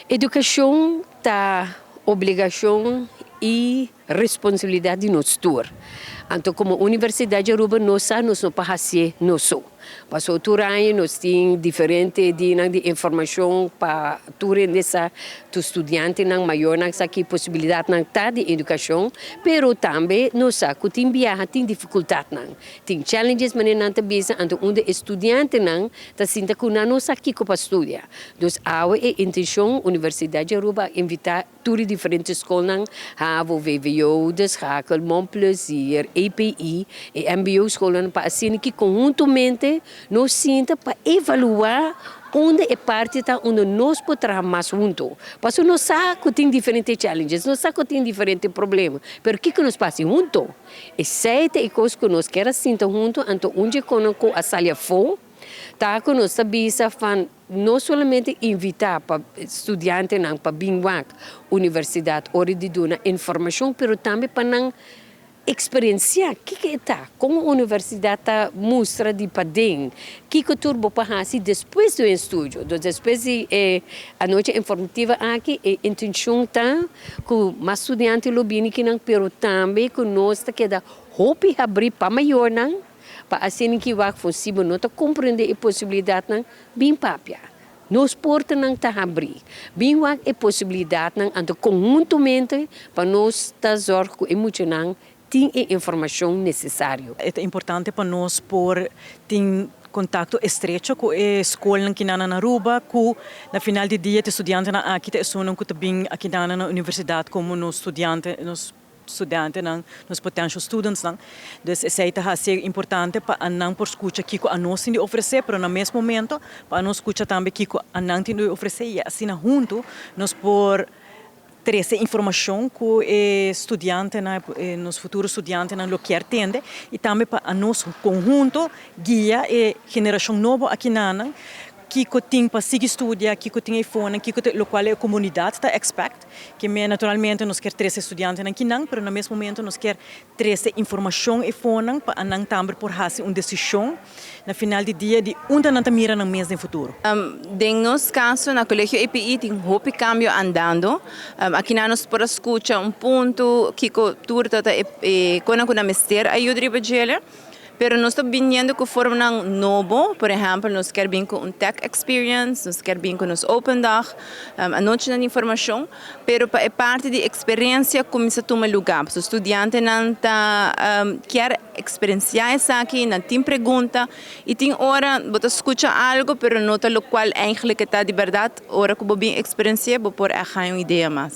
Educacion ta obligacion y responsabilidad di nos tur. Anto, como Universidad di Aruba, nos sa nos no por haci nos so. Paso tur aña nos tin diferente dia di informacion pa tur sa tur studiantenan, mayornan sa ki posibilidadnan ta di educacion, pero tambe nos sa cu tin biaha tin dificultadnan. Tin challenges, manera nan ta bisa, anto unda studiantenan ta sinta cu nan no sa kico pa studia. Dus awe e intencion, Universidad di Aruba invita tur diferente scolnan, HAVO, VWO, De Schakel, Mon Plaisir, EPI y MBO scolnan, pa asina cu conhuntamente nos sinta pa evalua unda e parti ta unda nos por traha mas hunto. Paso nos sa cu tin diferente challenges, nos sa cu tin diferente problema, pero kico nos por haci hunto? Esey ta e cos cu nos kier sinta hunto, anto unda cu a sali afo, ta cu nos bisa van no solamente invita pa studiantenan pa bin wak universidad ora di duna informacion, pero tambe pa nan experiencia kico ta, con universidad ta mustra di paden, kico tur bo por haci despues di estudio. Anto, despues di anochi informativo aki, e intencion ta cu mas studiante lo bini akinan, pero tambe cu nos ta keda hopi habri pa mayornan, pa asina cu wak posibel no ta comprende e posibilidadnan, bin papia. Nos portanan ta habri. Bin wak e posibilidadnan, anto conhuntamente pa nos ta zorg cu e muchanan tin e informacion necesario. Ta importante pa nos por tin contacto estrecho cu e scol aki na Aruba, cu na final di dia e studiantenan aki ta esunnan cu tambe aki na universidad como nos studiante, nos studiantenan, nos potential students nan. Dus esey ta importante pa nan por scucha kico nos tin di ofrece, pero na mes momento pa nos scucha tambe kico nan tin di ofrece y asina hunto nos por trece informacion cu e studiantenan, nos futuro studiantenan lo kier tende y tambe pa nos conhunto guia e generacion nobo akinan kico tin pa sigui studia, kico tin eyfo, kico loke e comunidad ta expect, kiermen naturalmente nos kier trece studiantenan akinan, pero na mes momento nos kier trece informacion eyfo pa nan tambe por haci un decision na final di dia di unda nan ta mira nan mes den futuro. Den nos caso, na Colegio EPI tin hopi cambio andando. Aki nos por scucha un punto cu tur ta e con cu mester ayuda riba dje. Pero nos ta biniendo cu forma nobo, por ehempel, nos kier bin cu un tech experience, nos kier bin cu nos open dag, anochi di informacion, pero pa e parti di experiencia cuminsa tuma luga. E studiantenan ta kier experiencia esaki, nan tin pregunta y tin ora bo ta scucha algo, pero no ta loke eigenlijk ta di berdad, ora cu bo bin experiencia, bo por haya un idea mas.